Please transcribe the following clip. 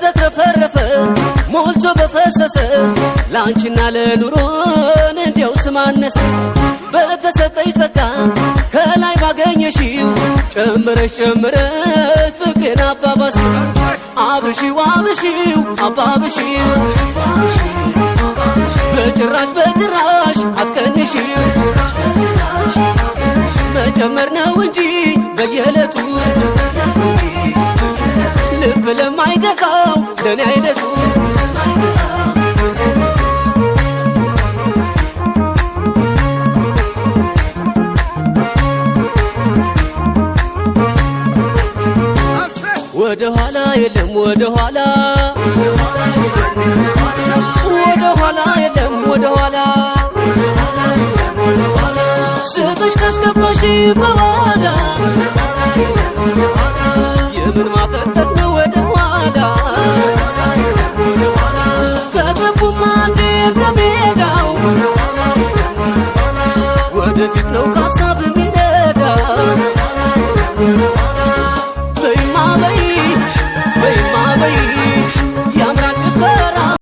በተትረፈረፈ ሞልቶ በፈሰሰ ለአንቺና ለኑሮን እንዲያው ስማነሰ በተሰጠኝ ጸጋ ከላይ ባገኘሽው ጨምረሽ ጨምረሽ ፍቅሬን አባባሽው። አብሺው አብሺው አባብሺው፣ በጭራሽ በጭራሽ አትቀንሺው፣ መጨመር ነው እንጂ በየዕለቱ ልብ ለማይገዛው ለኔ አይነቱ። ወደ ኋላ የለም ወደ ኋላ፣ ወደ ኋላ የለም ወደ ኋላ፣ ስምሽ ካስገባሽ በኋላ የምን ማፈግፈግ ነው ወደ ኋላ? ከገቡማ እንዴ ከሜዳው ወደፊት ነው ካሳብ የሚነዳ።